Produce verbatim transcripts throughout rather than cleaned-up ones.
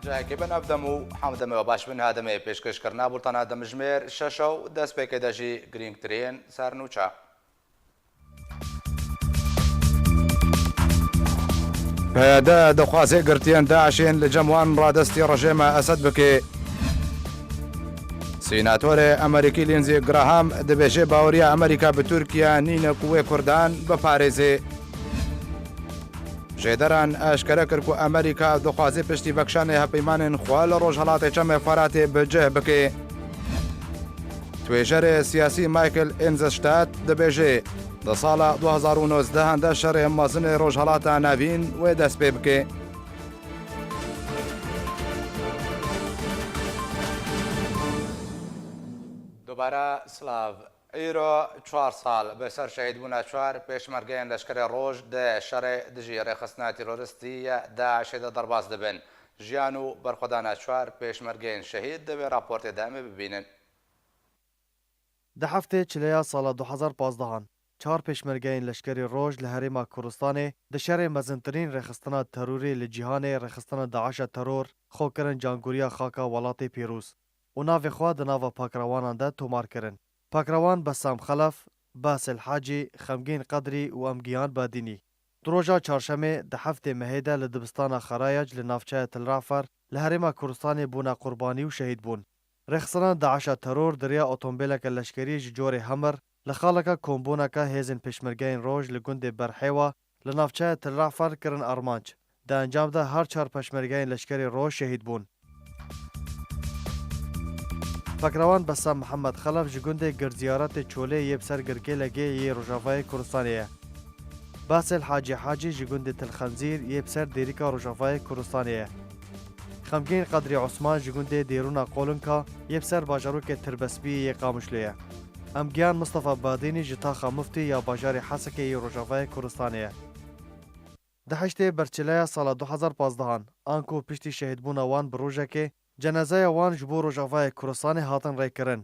Cihekê bi nav dem û hemdemê we baş bin, ha demê pêşkêşkirina bultana demjimêr şeş û destpêkê de jî girîngtirîn sernûçe. P Y D dixwaze girtiyên DAIŞ'ên li cem wan radestî rejêma Esed bike. Sînatorê Amerîkî Lindsey Graham dibêje baweriya Amerîka bi Tirkiye nîne ku wê Kurdan biparêze. Jêderan eşkere kir ku Amerîka dixwaze piştî vekişanê hevpeymanên xwe li Rojhelatê Çemê Feratê bi cih bike. Twêjerê siyasî Michael Inzestadt dibêje, di sala du hazar û nozdehan de şerê mezin ê Rojhelata Navîn wê dest pê bike. Dubare silav. Îro çar sal bi ser şehîdbûna çar pêşmergeyên leşkerê Roj di şerê dijî rêxistina teroristî ya DAIŞ'ê de derbas dibin. Jiyan û berxwedana çar pêşmergeyên şehîd di vê raportê de em ê bibînin. Di heftê çileya sala du hazar pazdeh an, çar pêşmergeyên leşkerê Roj li Herêma Kurdistanê di şerê mezintirîn rêxistina terorê li cîhanê, rêxistina DAIŞ'a teror, xwe kirin cangoriya xaka welatê pîroz û navê xwe di nava pakrewanan de tomar kirin. Pakrewan Bessam Xelef, Basel Hacî, Xemgîn Qedrî û Emgiyan Badînî. Di roja çarşemê di heftê mehê de li dibistana Xerayac li navçeya Til Rafer li Herêma Kurdistanê bûne qurbanî û şehîd bûn. Rêxistina DAIŞ'a teror di riya otomobîleke leşkerî ji corê Hummer li xaleke kombûneke hêzên pêşmergeyên Roj li gundê Berhêwa li navçeya Til Rafer kirin armanc. Di encam de her çar pêşmergeyên leşkerê Roj şehîd bûn. Pakrewan Bessam Mihemed Xelef ji gundê Girziyaretê Çolê yê bi ser Girgêlegê yê Rojavayê Kurdistanê ye. Basel Hacî Hacî ji gundê Til Xenzîr yê bi ser Dêrika Rojavayê Kurdistanê ye. Xemgîn Qedrî Osman ji gundê Dêrûna Qolinka yê bi ser bajarokê Tirbesbiyê yê Qamişlo ye. Emgiyan Mistefa Badînî ji taxa Miftî ya bajarê Hesekê yê Rojavayê Kurdistanê ye. Di heştê berçileya sala du hazar pazdeh an, anku piştî şehîdbûna wan bi rojekê, cenazeya wan ji bo Rojavayê Kurdistanê hatin rêkirin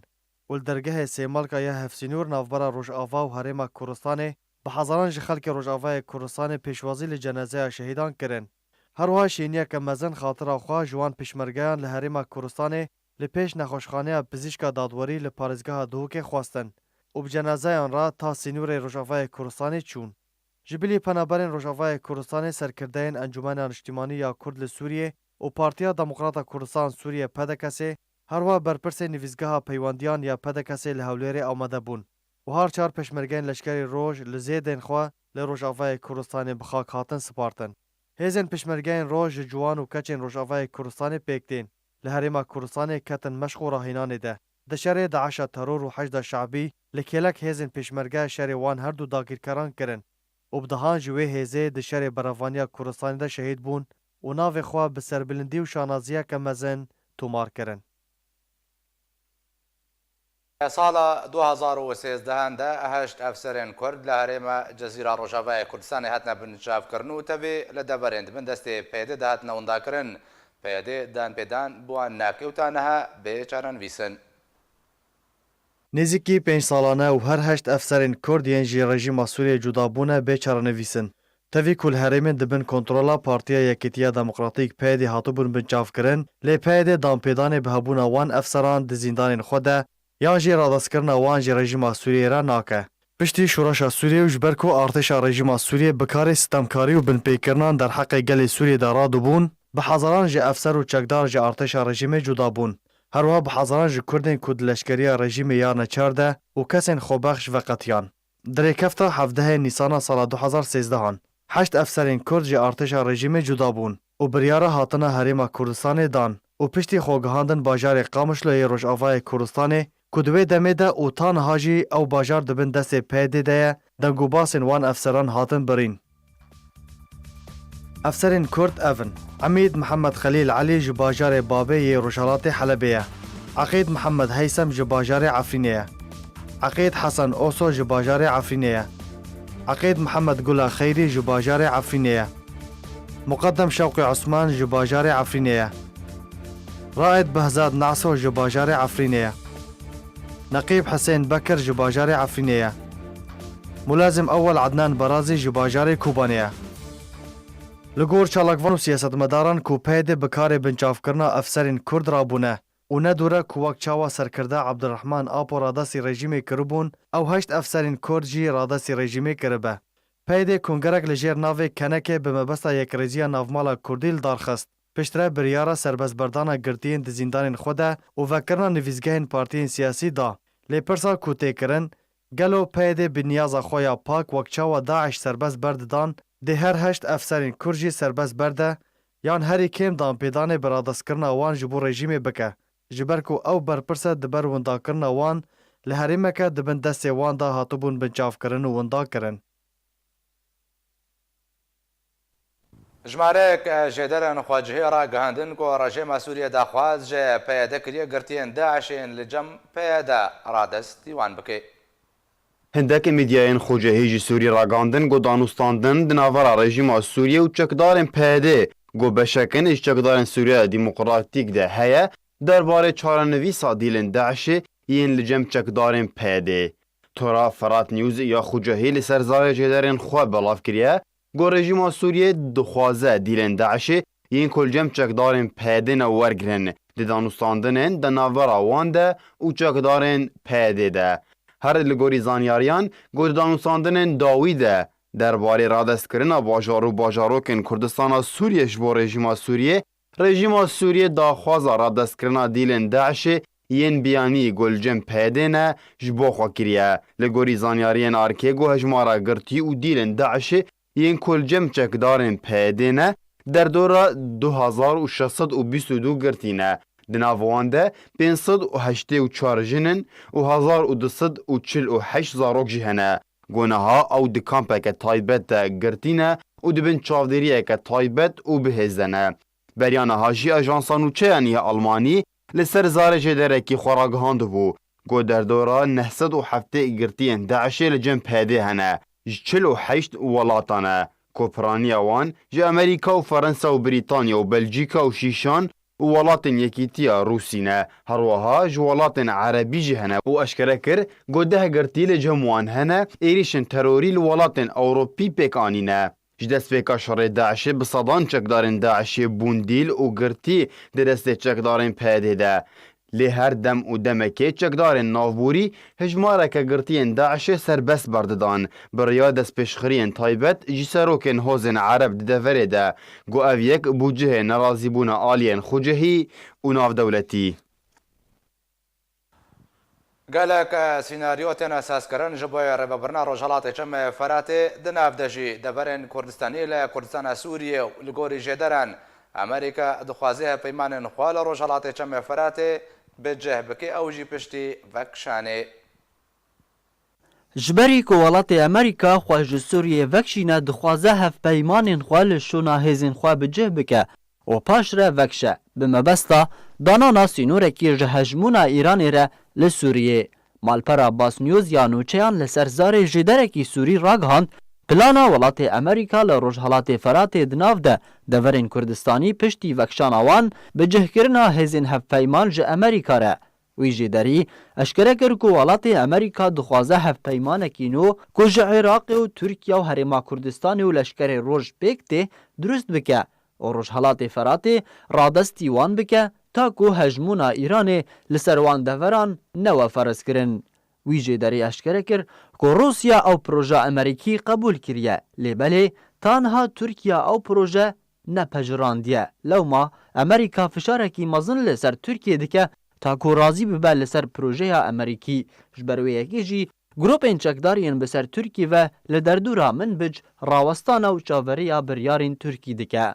û li dergehê Sêmalka ya Hevsînûr navbera Rojava û Herêma Kurdistanê bi hezaran ji xelkê Rojavayê Kurdistanê pêşwazî li cenazeya şehîdan kirin. Her wiha şêniyeke mezin xatira xwe ji wan pêşmergeyan li Herêma Kurdistanê li pêş Nexweşxaneya Pizîşka Dadwerî li parêzgeha Duhokê xwestin û bi cenazeyan re ta sînorê Rojavayê Kurdistanê çûn. Ji bilî penaberên Rojavayê Kurdistanê, serkirdeyên Encûmena Niştîmanî ya Kurd li Sûriyê û Partiya Demokrata Kurdistan Sûriye, P D K S'ê, her wiha berpirsê nivîsgeha peywendiyan ya P D K S'ê li Hewlêrê amade bûn û her çar pêşmergeyên leşkerê Roj li zêdên xwe li Rojavayê Kurdistanê bi xak hatin sipartin. Hêzên pêşmergeyên Roj ji ciwan û keçên Rojavayê Kurdistanê pêk tên, li Herêma Kurdistanê ketin meşq û rahînanê de. Di şerê DAIŞ'a teror û Heşda Şabî li kêlek hêzên pêşmerge şerê wan her du dagirkeran kirin û bi dehan ji wê hêzê di şerê berevaniya Kurdistanê de şehîd bûn û navê xwe bi serbilindî û şanaziyeke mezin tomar kirin. Sala du hazar û sêzdeh de heşt efserên Kurd li herêma Cezîra Rojavayê Kurdistanê hatine binçavkirin û tevî li deverên di bin destê P Y D de hatine windakirin. P Y D danpêdan bi wan nake û ta niha bê çarenivîs in. Nêzîkî pênc salan e û her heşt efserên Kurd yên ji rejîma Sûriyê cuda bûne bê çarenivîs in. Tevî ku li herêmên di bin kontrola Partiya Yekîtiya Demokratîk, P Y D, hatibûn binçavkirin, lê P Y D danpêdanê bi hebûna wan efseran di zîndanên xwe de yan jî radestkirina wan ji rejîma Sûriyê re nake. Piştî şoreşa Sûriyê û ji ber ku artêşa rejîma Sûriyê bi karê sitemkarî û binpêkirinan derheqê gelê Sûriyê de radibûn, bi hezaran ji efser û çekdar ji artêşa rejîmê cuda bûn. Her wiha bi hezaran ji Kurdên ku di leşkeriya rejîmê ya neçar de û kesên xwebexş veqetiyan. Di rêkefta hevdehê Nîsana sala du hazar sêzdeh an, heşt efserên Kurd ji artêşa rejîmê cuda bûn û biryara hatina Herêma Kurdistanê dan û piştî xwe gihandin bajarê Qamişlo yê Rojavayê Kurdistanê, ku di wê demê de û ta niha jî ew bajar di bin destê P Y D de ye, deng û basên wan efseran hatin birîn. Efserên Kurd ev in: Emîd Mihemed Xelîl Elî ji bajarê Babê yê rojhelatê Helebê ye. Eqîd Mihemed Heysem ji bajarê Efrînê ye. Eqîd Hesen Oso ji bajarê Efrînê ye. Eqîd Mihemed Gula Xeyrî ji bajarê Efrînê ye. Muqeddem Şewqî Osman ji bajarê Efrînê ye. Raed Behzad Naso ji bajarê Efrînê ye. Neqîb Hisên Bekir ji bajarê Efrînê ye. Mulazim Ewel Ednan Berazî ji bajarê Kobanê ye. Li gor çalakvan û siyasetmedaran ku P Y D bi karê binçavkirina efserên Kurd rabûne û ne dûr e ku wek çawa serkirde Abdurrahman Apo radestî rejîmê kiribûn, ew heşt efserên Kurd jî radestî rejîmê kiribe. P Y D kongerek li jêr navê Kenekê bi mebesta yekrêziya navmala Kurdî li dar xist. Piştre biryara serbestberdana girtiyên di zîndanên xwe de û vekirina nivîsgehên partiyên siyasî da. Lê pirsa ku tê kirin, gelo P Y D bi niyaza xwe ya pak wek çawa DAIŞ serbest berdidan, dê her heşt efserên Kurd jî serbest berde, yan herî kêm danpêdanê bi radestkirina wan ji bo rejîmê bike, ji ber ku ew berpirs e di ber windakirina wan li herêmeke di bin destê wan de hatibûn binçavkirin û windakirin. Jimarek jêderên xwecihî ragihandin ku rejîma Sûriyê daxwaz ji P Y D kiriye girtiyên DAIŞ'ên li cem P Y D radestî wan bike. Hindek medyayên xwecihî ji Sûrî ragihandin ku danûstandin di navbera rejîma Sûriyê û çekdarên P Y D ku beşek in ji çekdarên Sûriya Demokratîk de heye, derbarê çarenivîsa dîlên DAIŞ'ê yên li cem çekdarên P Y D. Tora Firat News ya xwecihî li ser zarê jêderên xwe belav kiriye ku rejîma Sûriyê dixwaze dîlên DAIŞ'ê yên ku li cem çekdarên P Y D'ê ne wergirin di danûstandinên di navbera wan de û çekdarên P Y D'ê de. Her li gorî zanyariyan ku di danûstandinên dawî de derbarê radestkirina bajar û bajarokên Kurdistana Sûriyê ji bo rejîma Sûriyê, rejîma Sûriyê daxwaza radestkirina dîlên DAIŞ'ê yên biyanî ku li cem P Y D'ê ne ji bo xwe kiriye. Li gorî zanyariyên arkê ku hejmara girtî û dîlên DAIŞ'ê yên ku li cem çekdarên P Y D'ê ne derdora du hezar û şeş sed û bîst û du girtî ne. Di nav wan de pênc sed û heştê û çar jin in û hezar û du sed û çil û heşt zarok jî hene. Ku niha ew di kampeke taybet de girtî ne û di bin çavdêriyeke taybet û bihêz de ne. Beriya niha jî ajansa nûçeyan ya Almanî li ser zarê jêderekî xwe ragihandibû ku derdora neh sed û heftê girtiyên DAIŞ'ê li cem P Y D'ê hene, ji çil û heşt welatan e ku piraniya wan ji Amerîka û Ferensa û Brîtanya û Belcîka û şîşan û welatên Yekîtiya Rûsî ne, herwiha ji welatên Erebî jî hene û eşkere kir ku deh girtî li cem wan hene êrîşên terorî li welatên Ewropî pêk anîne. Ji destpêka şerê DAIŞ'ê bi sedan çekdarên DAIŞ'ê bûn dîl û girtî di destê çekdarên P Y D'ê de. Lê her dem û demekê çekdarên navborî hejmareke girtiyên DAIŞ'ê serbest berdidan, bi riya destpêşxiriyên taybet ji serokên hozên Ereb di deverê de, ku ev yek bû cihê nerazîbûna aliyên xwecihî û navdewletî. Gelek, e, sînaryo têne sazkirin ji bo rêvebirina Rojhelatê Çemê Feratê, di nav de jî deverên Kurdistanî li Kurdistana Sûriyê û li gorî jêderan Amerîka dixwaze hevpeymanên xwe li Rojhelatê Çemê Feratê bi cih bike, ew jî piştî vekişanê. Ji berî ku welatê Amerîka xwe ji Sûriyê vekişîne, dixwaze hevpeymanên xwe li şûna hêzên xwe bi cih bike û paşre vekişe, bi mebesta danana sînorekî ji hejmûna Îranê re li Sûriyê. Malpera Basnews ya nûçeyan li ser zarê jêderekî Sûrî ragihand, plana welatê Amerîka li Rojhelatê Feratê di nav de deverên Kurdistanî piştî vekişana wan bi cihkirina hêzên hevpeyman ji Amerîka re. Wî jêderî eşkere kir ku welatê Amerîka dixwaze hevpeymanekî nû ku ji Iraqê û Tirkiye û Herêma Kurdistanê û leşkerê Roj pêk tê dirust bike û Rojhelatê Feratê radestî wan bike, ta ku hejmûna Îranê li ser wan deveran newe ferizkirin. Wî jêderî eşkere kir ku Rûsya ew proja Amerîkî qebûl kiriye, lê belê ta niha Tirkiye ew proje nepejirandiye. Lewma Amerîka fişarekî mezin li ser Tirkiye dike ta ku razî bibe li ser projeya Amerîkî. Ji ber wê yekê jî grûpên çekdar yên bi ser Tirkî ve li derdora Minbic rawestane û çaveriya biryarên Tirkî dike.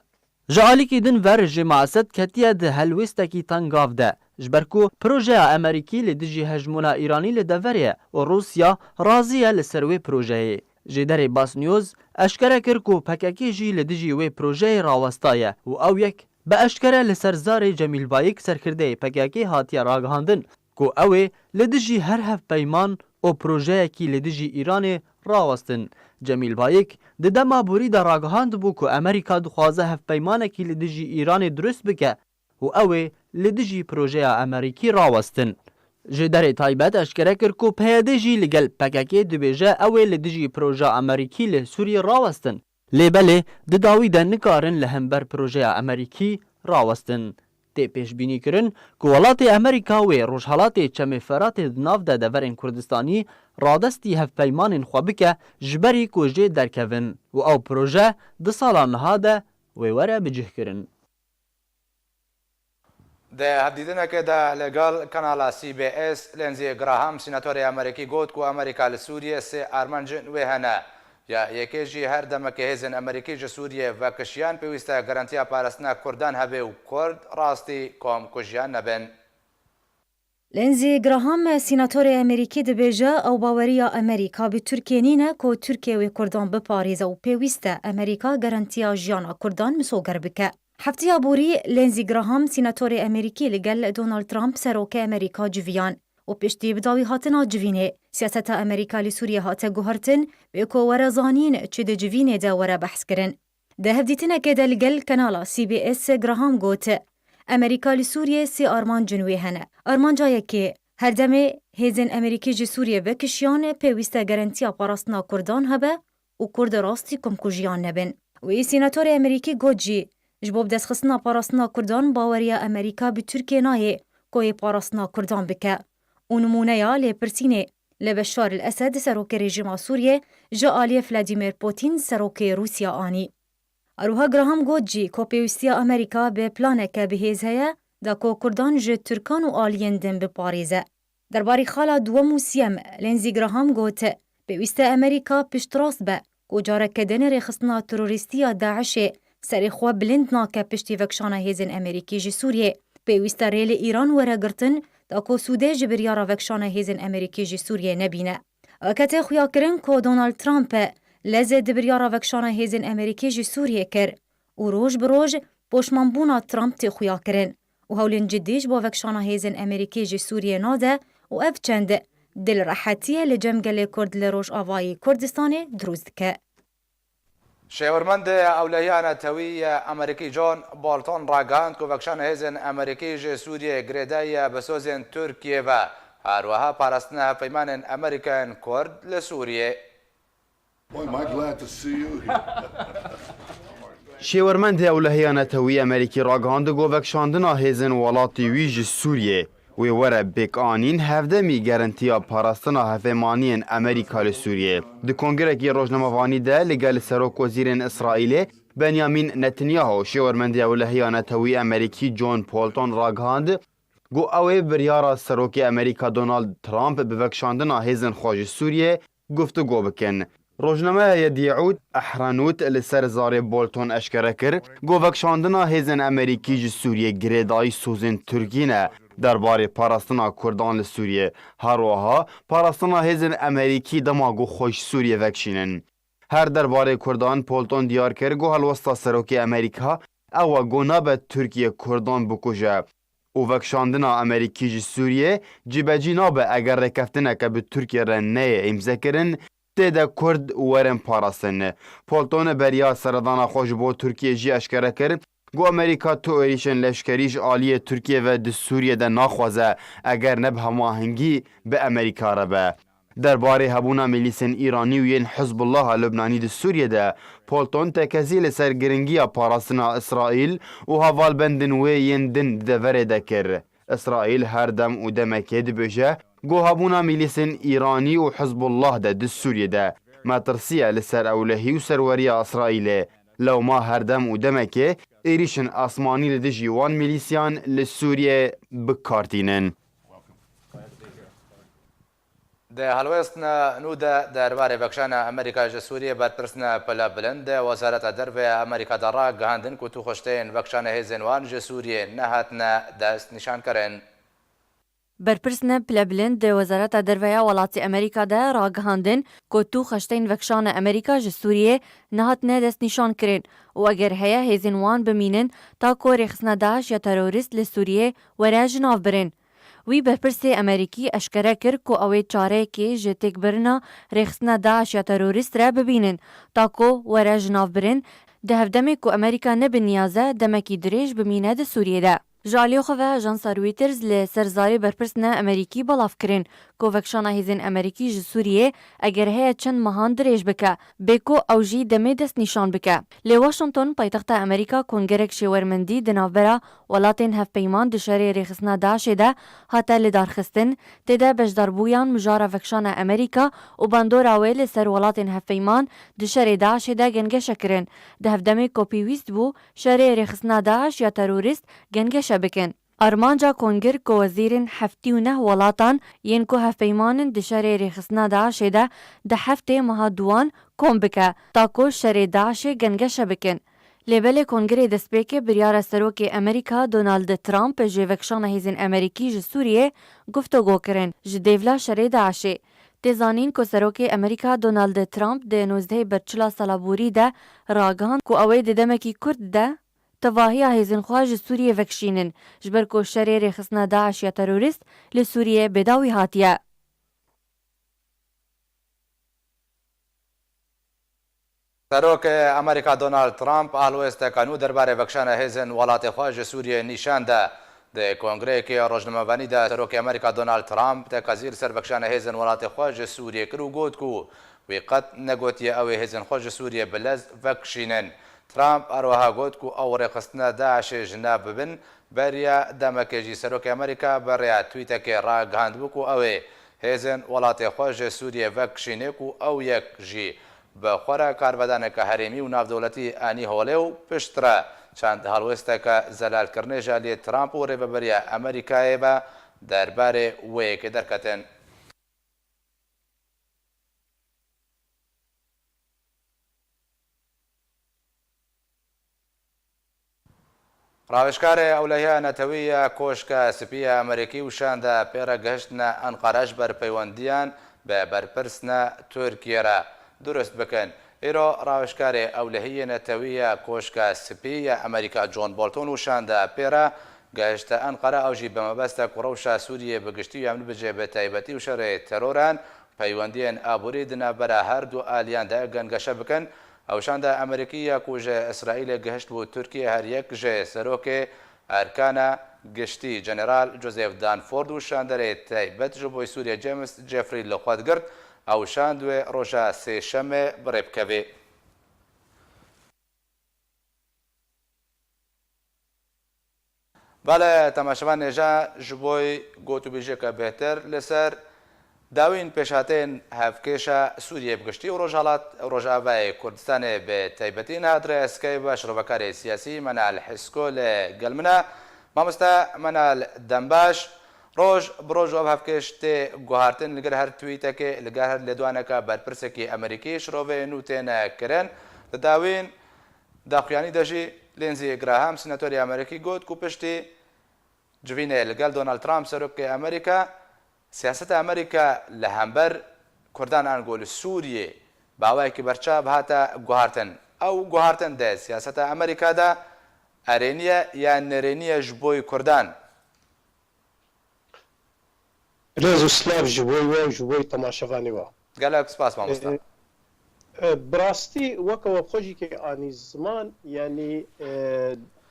Ji alîkî din ve rejîma Esed ketiye di helwêstekî tengav de, ji ber ku projeya Amerîkî li dijî hejmûna Îranî li deverê ye û Rûsya razî ye li ser wê projeyê. Jêderê Basnews eşkere kir ku P K K jî li dijî wê projeyê rawestaye û ew yek bi eşkere li ser zarê Cemîl Bayik, serkirdeyê P K K, hatiye ragihandin ku ew ê li dijî her hevpeyman û projeyekî li dijî Îranê rawestin. Cemîl Bayik di dema borî de ragihandibû ku Amerîka dixwaze hevpeymanekî li dijî Îranê dirust bike û ew ê li dijî projeya Amerîkî rawestin. Jêderê taybet eşkere kir ku P Y D jî li gel P K K dibêje ew ê li dijî projeya Amerîkî li Sûriyê rawestin. Lê belê di dawî de nikarin li hember projeya Amerîkî rawestin. Tê pêşbînîkirin ku welatê Amerîka wê Rojhelatê Çemê Feratê di nav de deverên Kurdistanî radestî hevpeymanên xwe bike, ji berî ku jê derkevin û ew proje di sala niha de wê were bicihkirin. Di hevdîtinekê de li gel kanala C B S, Lindsey Graham, senatorê Amerîkî got ku Amerîka li Sûriyê sê armancên wê hene. Ya yekê jî her demekê hêzên Amerîkî ji Sûriyê vekişiyan, pêwîst e garantiya parastina Kurdan hebe û Kurd rastî komkujiyan nebin. Lindsey Graham, senatorê Amerîkî, dibêje ew baweriya Amerîka bi Tirkiyê nîne ku Tirkiye wê Kurdan biparêze û pêwîst e Amerîka garantiya jiyana Kurdan misoger bike. Hefteya borî Lindsey Graham, senatorê Amerîkî, li gel Donald Trump, serokê Amerîka, civiyan û piştî bi dawî hatina civînê, siyaseta Amerîka li Sûriyê hate guhertin, wê ku were zanîn çi di civînê de were behs kirin. Di hevdîtinekê de li gel kanala C B S Graham got, Amerîka li Sûriyê sê armancên wê hene. Armanca yekê, her demê hêzên Amerîkî ji Sûriyê vekişiyan, pêwîst e garantiya parastina Kurdan hebe û Kurd rastî komkujiyan nebin. Wî senatorê Amerîkî got jî, ji bo bidestxistina parastina Kurdan baweriya Amerîka bi Tirkiye nayê ku yê parastina Kurdan bike. Û nimûneya lêpirsînê li Beşar el Esed, serokê rejîma Sûriyê, ji aliyê Vladimir Putin, serokê Rûsya, anî. Her wiha Graham got jî ku pêwîstiya Amerîka bi planeke bi hêz heye da ku Kurdan ji Tirkan û aliyên din biparêze. Derbarê xala duwem û siyem, Lindsey Graham got, pêwîst e Amerîka piştrast be ku careke din rêxistina terorîstî ya DAIŞê serê xwe bilind nake piştî vekişana hêzên Amerîkî ji Sûriyê. Pêwîst e rê li Îran were girtin da ku sûdê ji biryara vekişana hêzên Amerîkî ji Sûriyê nebîne. Weke tê xuyakirin ku Donald Trump lez di biryara vekişana hêzên Amerîkî ji Sûriyê kir û roj bi roj poşmanbûna Trump tê xuyakirin û hewlên cidî ji bo vekişana hêzên Amerîkî ji Sûriyê nade û ev çend dilrehetiyê li cem gelê Kurd li Rojavayê Kurdistanê dirûst dike. Şêwirmendê Ewlehiya Netewî yê Amerîkî John Bolton ragihand ku vekişana hêzên Amerîkî ji Sûriyê girêdayî ye bi sozên Tirkiyê ve, her wiha parastina hevpeymanên Amerîka yên Kurd li Sûriyê. Boy, am I glad to see you here. Şêwirmendê Ewlehiya Netewî Amerîkî ragihand ku vekişandina hêzên welatê wî ji Sûriyê wê were pêkanîn hevdemî garantiya parastina hevpeymaniyên Amerîka li Sûriyê. Di kongrekî rojnamevanî de li gel Serokwezîrên Îsraîlê Benyamin Netanyahu, Şêwirmendê Ewlehiya Netewî Amerîkî John Bolton ragihand ku ew ê biryara Serokê Amerîka Donald Trump bi vekişandina hêzên xwe ji Sûriyê guftûgo bikin. Rojnameya Yedîût Ehranût li ser zarê Bolton eşkere kir ku vekişandina hêzên Amerîkî ji Sûriyê girêdayî sozên Tirkî ne derbarê parastina Kurdan li Sûriyê. Her wiha parastina hêzên Amerîkî dema ku xwe ji Sûriyê vekişînin. Her derbarê Kurdan Bolton diyar kir ku helwesta serokê Amerîka ew e ku nabe Tirkiye Kurdan bikuje. Û vekişandina Amerîkî ji Sûriyê cîbecî nabe eger rêkeftineke bi Tirkiye re neyê îmzekirin, tê de Kurd werin parastin. Bolton beriya seredana xwe ji bo Tirkiye jî eşkere kir ku Amerîka tu êrîşên leşkerî ji aliyê Tirkiye ve di Sûriyê de naxwaze, eger ne bi hemahengî bi Amerîka re be. Derbarê hebûna milîsên Îranî û yên Hizbullah a Lubnanî di Sûriyê de, Bolton tekezî li ser giringiya parastina Îsraîl û hevalbendên wê yên din di deverê de kir. Îsraîl her dem û demekê dibêje ku hebûna milîsên Îranî û Hizbullah de di Sûriyê de metirsiye li ser ewlehî û serweriya Îsraîlê. Lewma her dem û demekê êrîşên asmanî li dijî wan milîsiyan li Sûriyê bi kar tînin. Di helwestina nû de derbarê vekişana Amerîka ji Sûriyê berpirsina pile bilind di Wezareta Derve ya Amerîka de ragihandin ku tu xweşteyên vekişana hêzên wan ji Sûriyê nehatine dest nîşankirin. Berpirsine pile bilind di Wezareta Derve ya welatê Amerîka de ragihandin ku tu xweşteyên vekişana Amerîka ji Sûriyê nehatine dest nîşan kirin û eger heye hêzên wan bimînin ta ku rêxistina DAIŞ ya terorîst li Sûriyê were ji nav birin. Wî berpirsê Amerîkî eşkere kir ku ew ê çareyekê ji têkbirina rêxistina DAIŞ ya terorîst re bibînin, ta ku were ji nav birin, di hevdemê ku Amerîka ne bi niyaz e demekî dirêj bimîne di Sûriyê de. Ji aliyê xwe ve Ajansa Reuters li ser zarê berpirsine Amerîkî belav kirin ku vekişana hêzên Amerîkî ji Sûriyê eger heye çend mehan dirêj bike, bê ku ew jî demê destnîşan bike. Lê Washington, paytexta Amerîka, kongerek şêwermendî di navbera welatên hevpeyman di şerê rêxistina DAIŞê de hate lidarxistin, tê de beşdarbûyan mijara vekişana Amerîka û bandora wê li ser welatên hevpeyman di şerê DAIŞê de gengeşe kirin. Di hevdemê ku pêwîst bû şerê rêxistina DAIŞ ya terorîst gengeşe bikin. Armanca kongir ku wezîrên heftî û neh welatan yên ku hevpeyman in di şerê rêxistina DAIŞê de di heftê meha duwan kom bike, ta ku şerê DAIŞê gengeşe bikin. Lê belê kongirê destpêkê biryara serokê Amerîka Donald Trump ji vekişana hêzên Amerîkî ji Sûriyê guftego kirin ji dêvla şerê DAIŞê. Tê zanîn ku serokê Amerîka Donald Trump di nozdehê Berçila sala borî de ragihand ku ew ê di demekî kurt de tevahiya hêzên xwe ji Sûriyê vekişînin, ji ber ku şerê rêxistina DAIŞ ya terorîst li Sûriyê bêdawî hatiye. Serokê Amerîka Donald Trump a helwêsteka nû derbarê vekişana hêzên welatê xwe ji Sûriyê nîşan da. Di kongreyekê rojnamevanî de Serokê Amerîka Donald Trump tekezî li ser vekişana hêzên welatê xwe ji Sûriyê kir û got ku wî qet negotiye ew ê hêzên xwe ji Sûriyê bi lez vekişînin. Trump her wiha got ku ew rêxistina DAIŞê ji nav bibin, beriya demekê jî Serokê Amerîka bi rêya twîtekê ragihandibû ku ew ê hêzên welatê xwe ji Sûriyê vekişînê ku ew yek jî bi xwe re karvedaneke herêmî û navdewletî anî holê û piştre çend helwêsteke zelalkirinê ji aliyê Trump û rêveberiya Amerîkayê ve derbarê wê yekê derketin. Rawêjkarê Ewlehiya Netewî ya Koşka Spî ya Amerîkî û Şanda pê re gihiştine Enqere ji ber peywendiyan bi berpirsine Tirkiyê re durust bikin. Îro rawêjkarê Ewlehiyê Netewî ya Koşka Spî ya Amerîka John Bolton û Şanda pê re gihişte Enqere, ew jî bi mebesta ku rewşa Sûriyê bi giştî û ya min bicê bi taybetî û şerê teroran peywendiyên aborî di navbera her du aliyan de gengeşe bikin. Ew şanda Amerîkî ya ku ji Îsraîlê gihişt bû Tirkiyê her yek ji serokê Erkana Giştî General Joseph Dunford û şanderê taybet ji bo Sûriyê James Jeffrey li xwe digirt. Ew şand wê roja Sêşemê bi rê bikevê. Belê, temaşevan hêja ji bo gotûbêjiyeke bêhtir li ser dawîn pêşhateyên hevkêşa Sûriyê bi giştî û Rojhilat, Rojavayê Kurdistanê bi taybetî niha di rêya Skype ve şirovekarê siyasî Menal Hisko li gel min e. Mamoste Menal, dem baş. Roj bi roj û ev hevkêş tê guhartin, li gel her twîtekê, li gel her lêdwaneke berpirsekî Amerîkî şiroveyên nû têne kirin. Di dawîn daxuyanî de jî Lindsey Graham, senatorê Amerîkî got ku piştî civînê li gel Donald Trump, serokê Amerîka, siyaseta Amerîka li hember Kurdan ango li Sûriyê bi awayekî berçav hate guhartin. Ew guhartin di siyaseta Amerîka de erêniye ya nerêniye ji bo Kurdan. Rêz û silav ji bo we û ji bo temaşevanê we. Gelek spas, mamosta. E, e, bi rastî weke we xwe jî kê anî ziman, yanî, e,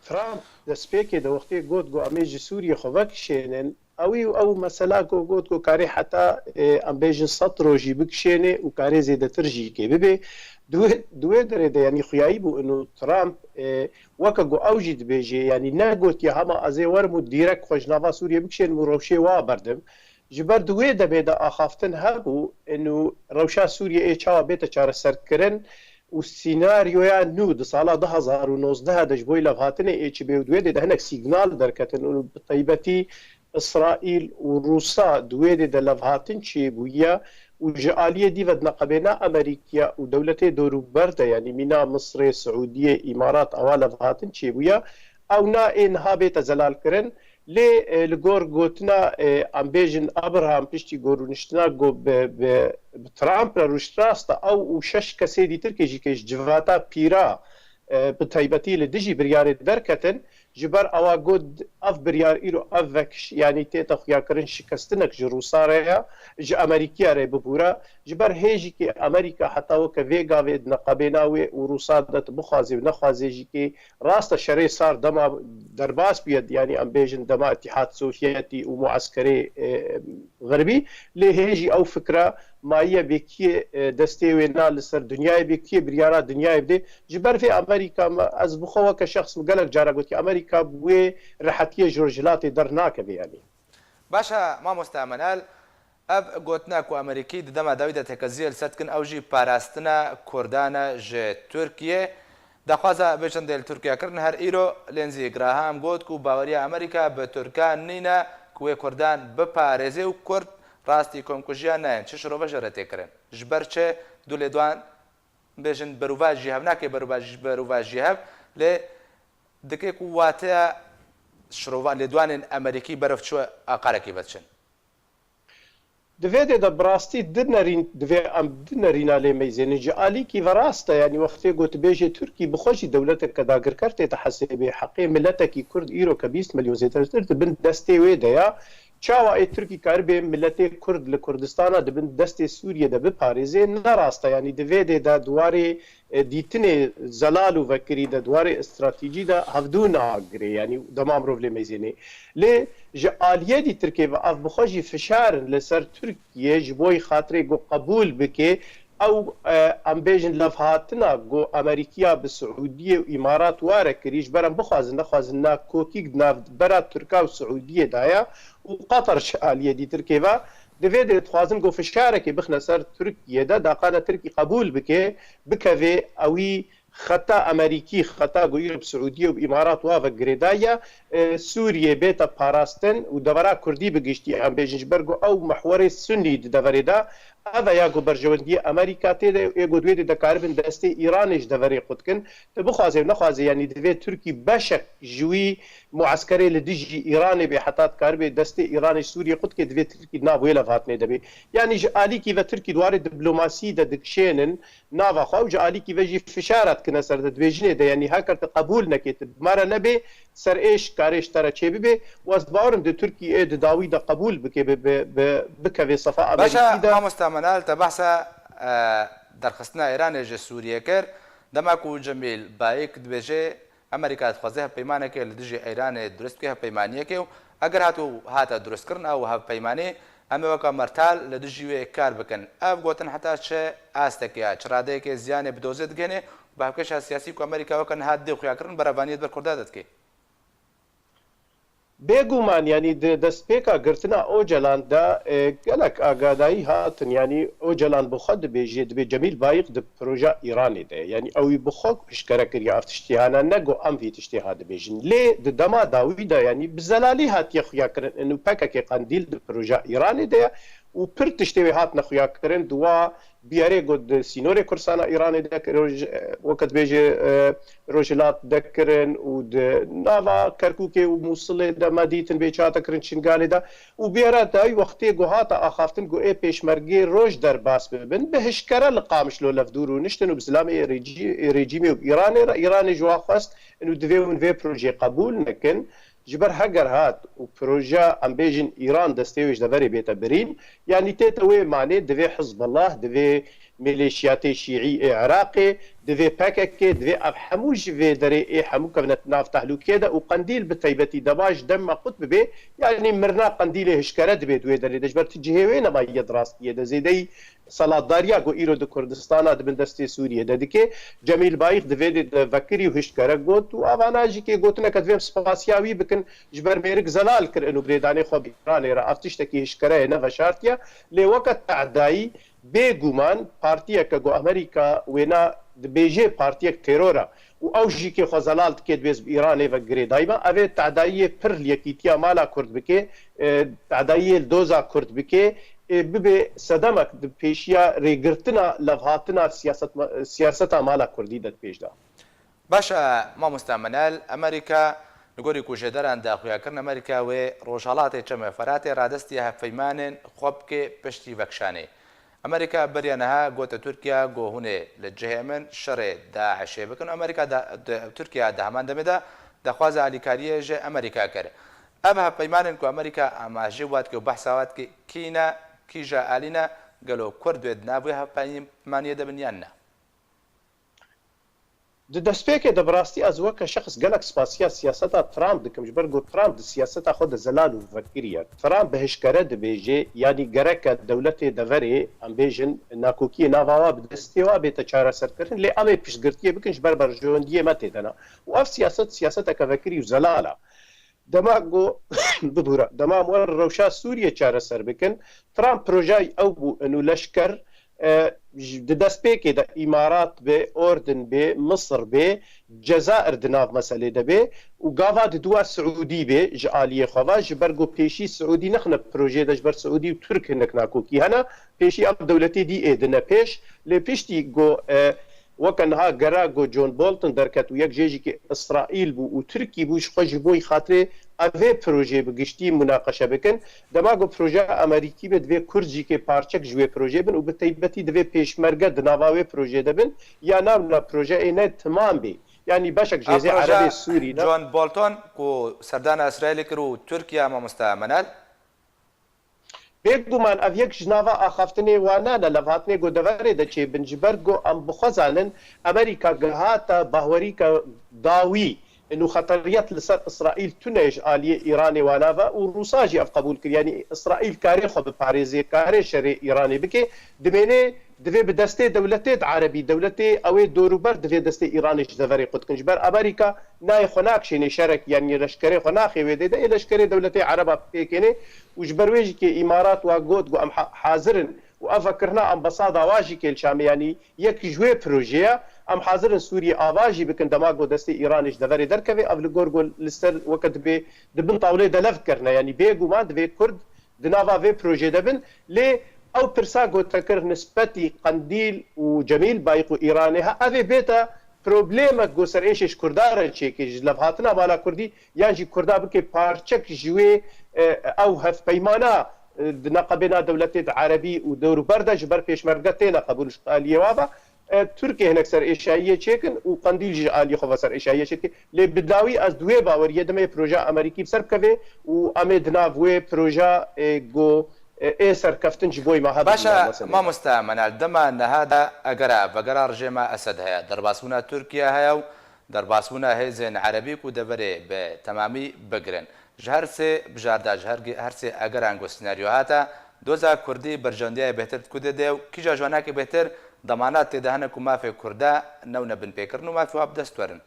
Trump destpêkê de wextê got ku em ê ji Sûriyê xwe vekişênin, ewî û ew mesela ku got ku karê heta, e, em bêjin sed rojî bikişênê û karê zêdetir jî kê bibe. Di wê, di wê derê de, yanî xuyayî bû ino Trump, e, weke ku ew jî dibêje, yanî negotiye hema ez ê werim û dîrek xwe ji nava Sûriyê bikişênim û rewşê wa berdim. Ji ber di wê demê de axaftin hebû, ino rewşa Sûriyê ê çawa bête çareserkirin û sînaryoya nû di sala du hazar û nozdeh de ji bo levhatinê ê çi bê û di wê dê de hinek sîgnal derketin û bi taybetî Îsraîl û Rûsa di wê dê de levhatin çêbûye û ji aliyê dî ve di neqebêna Amerîkya û dewletê dorûber de, yanî mîna Misrê, Siûdiyê, Îmarat, ewa levhatin çêbûye. Ew na ê niha bête zelalkirin. Lê, e, li gor gotina, e, em bêjin Abraham piştî ku rûniştina ku bi, bi, bi Trump re rûşt rast e, ew û şeş kesê dîtir kê jî kê ji civata pîra, e, bi taybetî li dijî biryarê derketin, ji ber ewa got ev biryar îro ev vekiş, yanî tête xuyakirin şikestinek ji Rûsa re ya, ji Amerîkiya re bibûra, ji ber hê jî kê Amerîka heta weke vê gavê di neqebêna wê û Rûsa de tu bixwazê û nexwazê jî kê Rast e, şerê sar dema derbas bûye, yanî em bêjin dema Îtîhad Sovyetî û mueskerê, e, Xerbî, lê hê jî ew fikra mayiye bê kiyê, e, destê wê na li ser dinyayê bê, kiyê biryara dinyayê bidê. Ji ber vê Amerîka me, ez bi xwe weke şexs min gelek cara gotiye, Amerîka bi wê rehetiyê ji Rojhilatê dernakeve yanî. Baş e, mamoste Emenel, ev gotina ku Amerîkî di dema dawî de tekeziyê li ser dikin, ew jî parastina Kurdan e ji Tirkiye. Daxwaza bêjin dê li Tirkiye kirin, her îro Lindsey Graham got ku baweriya Amerîka bi Tirkan nîne ku wê Kurdan biparêze û Kurd rastî komkujiya nayên. Çi şirove jê re tê kirin? Ji ber çi du lêdwan bêjin berovajî hev nake, berovajî, berovajî hev, lê dike ku wateya şirova lêdwanên Amerîkî berev çi aqarekî vediçin? Di vê dê de bi rastî du nerîn, divê em du nerîna lê meyzênin. Ji alîkî ve rast e, yanî wextê ku tu bêjê Tirkî bi xwe jî dewleteke dagirker tê te hesêbê, heqê miletekî Kurd îro ke bîst milyon zêdetir di bin destê wê de ya. Çawa ê Tirkî karibê miletê Kurd li Kurdistana di bin destê Sûriyê de biparêzê? Ne rast e, yanî di vê dê de di warê e, dîtinê zelal û vekirî de, di warê stratejî de hevdû nagirê, yanî dema mirov lê meyzênê. Lê ji aliyê dîtirkê ve ev bi xwe jî fişar in li ser Tirkiye ji bo xatirê ku qebûl bike, ew, e, em bêjin levhatina ku Amerîkiya bi Siûdiyê û Îmarat ware kirî, ji ber em bixwazin nexwazin na kokîk di navbera Tirka û Siûdiyê de ye û Qatar ji aliyê dîtirkê ve divê dê dixwazin ku fişarekê bixine ser Tirkiye de, daqana Tirkî qebûl bike, bikeve ewî xeta Amerîkî, xeta ku îro bi Siûdiye û bi Îmarat wa ve girêdaye, e, Sûriyê bête parastin û devera Kurdî bi giştî em bêjin, ji ber ku ew mihwerê Sunnî di deverê de, ev e ya ku berjewendiyê Amerîka tê de ê ku di wê dê de karibin destê Îranê ji deverê qut kin. Tu bixwazê û nexwazê, yanî divê Tirkî beşek ji wî mueskerê li dijî Îranê bê, heta dikaribê destê Îranê ji Sûriyê qut ke, divê Tirkî di nav wê levhatinê de bê. Yanî ji alîkî ve Tirkî di warê diplomasî de dikişênin nava xwe û ji alîkî ve jî fişara dikine ser de, dibêjinê de, yanî heker tu qebûl nekê, tu bi me re nebê, serêş karê ji te re çêbibê û ez bawer im di Tirkî ê di dawî de qebûl bike, bi, bi, bi, bikeve sefa Baş e, Amerîkî de. Mamosta Menal, te behsa, e, derxistina Îranê ji Sûriyê kir. Dema ku Cemîl Bayik dibêje, Amerîka dixwaze hevpeymaneke li dijî Îranê dirust bike, hevpeymaniyeke, û eger hatû hate dirustkirin ew hevpeymanî, em ê weke mertal li dijî wê kar bikin. Ev gotin heta çi astekê ya, çi radeyekê ziyanê bi dozê digihîne û bi hevkêşa siyasî ku Amerîka weke niha dê xuyakirin berevaniyê di ber Kurda de dike? Bêguman, yanî di destpêka girtina Ocalan de, e, gelek agadayî hatin. Yanî Ocalan bi xwe dibêje, dibê Cemîl Bayik di proja Îranê de ye. Yanî ew ê bi xwe hişkere kiriye ev tiştê hana, ne ku em vî tiştê ha dibêjin. Lê di dema dawî de, yanî bi zelalî hatiye xuyakirin. Û P K K Qendîl di proja Îranê de ye û pir tiştê wê hatine xuyakirin. Di wa biyarê ku di sînorê Kurdistana Îranê de kir, roj-, weke dibêje, e, Rojhilat de kirin û di nava Kerkûkê û Mûsilê de me dîtin bê çi hate kirin Şingalê de. Û biyara dawî wextê ku hate axaftin ku ê pêşmergê roj derbas bibin, bi hişkere li Qamişlo levdû rûniştin û bi zilamê rejî-, rejîmê û bi Îranê re, Îranê ji wan xwest, û divê hûn vê projeyê qebûl nekin. Ji ber heger hat û proja, em bêjin, Îran destê wê ji deverê bête birîn, yanî tête wê manê divê Hizbullah, divê mîlîşiyatê şîî ê Iraqê, divê P K K, divê ev hemû ji vê derê ê hemû kevine nav tehlûkê de û Qendîl bi taybetî dema ji dem me qut bibe, yanî mirina Qendîlê hişkere dibe di wê derê de, ji ber tu cihê wê nema yê di rastiyê de. Zêdeyî selatdariya ku îro di Kurdistana di bin destê Sûriyê de dike. Cemîl Bayîx di vê de vekirî û hiştkere got û avana jî kê gotineke divê em spasiya wî bikin, ji ber mêrik zelal kir û bi lêdanê xwe bi Îranê re. Ev tiştekî hişkere ye, ne veşartiye. Lê weke tehdayî, bêguman partiyeke ku Amerîka wêna dibêje partiyek teror e û ew jî kê xwe zelal dike, dibê ez bi Îranê ve girêdayî me. Ev ê tehdayiyê pir li yekîtiya mala Kurd bike, e, tehdayiyê li doza Kurd bike, ê bibe sedemek di pêşiya rêgirtina levhatina siyaset, siyaseta mala Kurdî de di pêş de. Baş e, mamoste Menel, Amerîka, li gorî ku jêderan daxuya kirin, Amerîka wê Rojhelatê Çemê Feratê radestiye hevpeymanên xwe bike piştî vekişanê. Amerîka beriya niha gote Tirkiye ku hûn ê li cihê min şerê DAIŞê bikin. Amerîka da, di, Tirkiye di heman demê de daxwaza alîkariyê ji Amerîka kir. Ev hevpeymanên ku Amerîka amajê wan dike û behsa wan dike, kî ne, kîja alî ne, gelo Kurd wê di nav wê hevpeymaniyê de bin yan ne? Di destpêkê de bi rastî ez weke şexs gelek spasiya siyaseta Trump dikim, ji ber ku Trump di siyaseta xwe de zelal û vekirî ye. Trump bi hişkere dibêje, yanî gereke dewletê deverê, em bêjin, nakokiyê nava wa bi destê wa bête çareserkirin, lê em ê piştgirtiyê bikin ji ber berjewendiyê me tê de ne. Û ev siyaset, siyaseteke vekirî û zelal e. Dema ku, bibûre, dema em werin rewşa Sûriyê çareser bikin, Trump projeyê ew bû, inu leşker, e, ji, di destpêkê de Îmarat be, Urdun be, Misir be, Cezair di nav meselê de be û gava diduwa Siûdî be ji aliyê xwe ve, ji ber ku pêşî Siûdî nexne projeyê de, ji ber Siûdî û Tirk hinek nakokî hene, pêşî ev dewletê dî ê dine pêş, lê piştî ku, e, weke niha gera ku John Bolton derket û yek jê jî kê Îsraîl bû û Tirkî bû, ji xwe ji bo xatirê evê projeyê bi giştî munaqeşe bikin. Dema ku projeya Amerîkî be, divê Kurd jî kê parçek ji wê projeyê bin û bi taybetî divê Pêşmerge di nava wê projeyê de bin, ya na, na projeyê ne timam bê. Yanî beşek ji Ev hêzê proje Erebê Sûrî ne. John Bolton ku serdana Îsraîlê kir û Tirkiye, mamoste Menal? Bêguman ev yek ji nava axaftinê wan e, levhatinê ku deverê de çêbin, ji ber ku em bi xwe zanin, Amerîka gihata bahwerîka dawî, inu xeteriyet li ser Îsraîl tune ji aliyê Îranê wana ve û Rûsa jî ev qebûl kir. Yanî Îsraîl karê xwe biparêzê, karê şerê Îranê bike, dimêne divê bi destê dewletê di Erebî, dewletê ew ê dorûber divê destê Îranê ji deverê qut kin. Ji ber Amerîka nayê xwe nakişênê şerek, yanî leşkerê xwe naxê wê dê de, ê leşkerê dewletê Ereba pêkênê û ji ber wê jî kê Îmarat wa got, got, em ha-, hazir in û ev vekirina ambasada wa jî kê li Şamê, yanî yek ji wê projeye, em hazir in Sûriyê ava jî bikin, dema ku destê Îranê ji deverê derkeve, ev li gor ku li ser weke dibê di bin tawlê de lev kirine, yanî bêguman divê Kurd di nava vê projeyê de bin, lê ew pirsa ku te kir nisbetî Qendîl û Cemîl Bayik û Îranê, ha, ev ê bête problemek ku ser êşê ji Kurda re çêke, ji levhatina mala Kurdî, yan jî Kurda bike parçek ji wê, e, ew hevpeymana, e, di neqebê na dewletê di Erebî û dewrûber de ji ber Pêşmerge têne qebûl ji aliyê wa ve. E, Tirkiye hinek ser êşayiyê çêkin û Qendîl jî ji aliyê xwe ve ser êşayiyê çêke. Lê bi dawî ez di wê baweriyê de me yê projeya Amerîkî bi ser bikeve û em ê di nav wê projeya, e, go, e, ê serkeftin ji bo ma hebin. Baş e, mamoste Menal, dema niha de egera vegera rejêma Esed heye, derbasbûna Tirkiye heye û derbasbûna hêzên Erebî ku deverê bi temamî bigirin. Ji her sê bijarda, ji her, her sê egeran ku senaryo hate, doza Kurdî berjewendiyayê bêhtir di ku de de û kîja ji wanakê bêhtir demanat tê de hene ku mafê Kurda newne binpêkirin û mafê wa bi dest werin?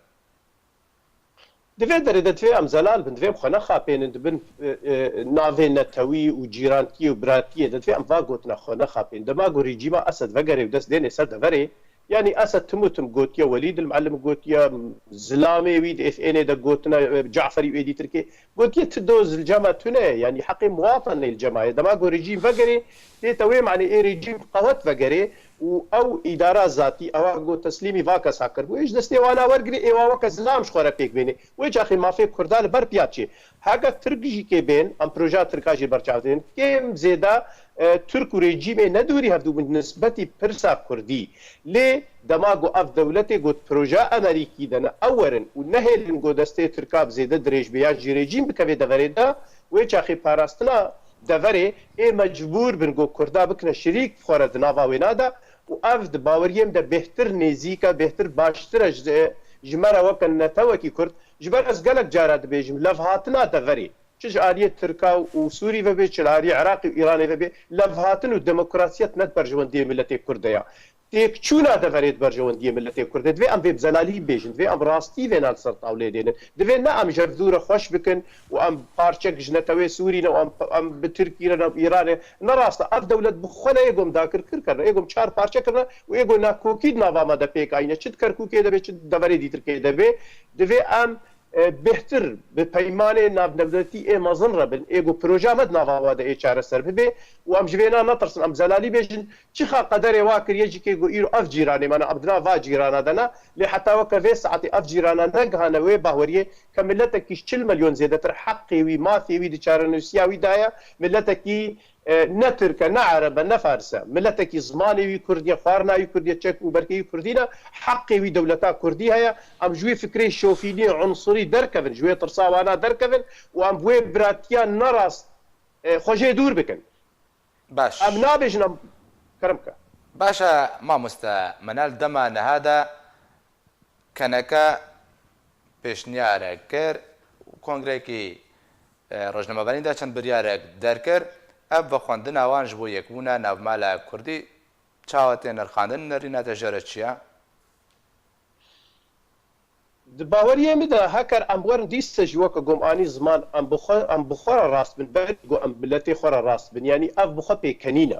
Di vê derê de divê em zelal bin, divê em xwe nexapênin, di bin, e, e, navê netewî û cîrantiyê û biratiyê de divê em va gotina xwe nexapênin. Dema ku rejîma Esed vegerê û dest dênê ser deverê, yanî Esed tim û tim gotiye, Welîd il Muallim gotiye, zilamê wî di F N'ê de gotine, e, Caferî û êdî Tirkê, gotiye ti doz li cema tune ye, yanî heqê muwatanê li cema ye. Dema ku rejîm vegerê, tête wê manê ê rejîm qewet vegerê û ew îdara zatî, ewa ku teslîmî va kesa kiribû, ê ji destê wana wergirê, ê wa weke zilam ji xwe re pêk bênê. Wê çaxê mafê Kurda li ber piya çê. Heke Tirk jî kê bên, em projeya Tirka jî li ber çav dên. Kêm zêde, e, Tirk û rejîmê ne dûrî hevdû bin nisbetî pirsa Kurdî. Lê dema ku ev dewletê got projeya Amerîkî de ne ew werin û nehêlin ku destê Tirka bi zêde dirêj be yan jî rejîm bikeve deverê de, wê çaxê parastina deverê ê mecbûr bin ku Kurda bikine şirîk xwe re di nava wêna de û ev di baweriyê min de bêhtir nêzîk e, bêhtir baştir e ji, ji me re weke netewekî Kurd. Ji ber ez gelek cara dibêjim, levhatina deverê, çi ji aliyê Tirka û Sûrî ve bê, çi li aliyê Iraqê û Îranê ve bê, levhatin û demokrasiyet ne di berjewendiyê miletê Kurd de ya. Têkçûna deverê di berjewendiyê miletê Kurd de. Divê em vê bi zelalî bibêjin, divê em rastî vêna li ser tawlê dênin. Divê ne em ji hevdû re xweş bikin û em parçek ji netewê Sûrî ne û em, em bi Tirkî re ne bi Îranê. Ne rast e. Ev dewlet bi xwe ne ê gom dakir kir kirine, ê gom çar parçe kirine û ê go nakokî di nava me de pêk ayîne. Çi di Kerkûkê de bê, çi di deverê dîtirkê de bê. Divê em e, bêhtir bi peymanê navdewletî ê mezin re bin, ê ku projeya me di nava we de ê çareser bibe û em ji vê na netirsin, em zelalî bêjin, çixa qederê wa kiriye jî kê ku îro ev cîranê me ne, em di nav va cîrana de ne, lê heta weke vê saetê ev cîrana negihane wê baweriyê ke miletekî ji çil milyon zêdetir heqê wî, mafê wî di çarenûsiya wî de ye, miletekî e, ne Tirk e, ne Ereb e, ne Fars e. Miletekî zimanê wî Kurdî ye, xwarina wî Kurdî ye, çek û berkê wî Kurdî ne, heqê wî dewleta Kurdî heye. Em ji wê fikrê şofînî, unsurî derkevin, ji wê tirsa wana derkevin û em bi wê biratiya nerast, e, xwe jê dûr bikin. Baş. Em nabêjin, em kerem ke. Baş e, mamoste Menal, dema niha de Keneke pêşniyarek kir û kongrekî, e, rojnamevanî de çend biryarek derkir. Ev vexwendina wan ji bo yekbûna navmala Kurdî çawa tê nirxandin, nerîna te jê re çi ye? Di baweriyê min de, heker em werin dîse jî weke gom anî ziman, em bi xwe, em bi xwe re rast bin, berî ku em miletê xwe re rast bin. Yanî ev bi xwe pêkenîn e.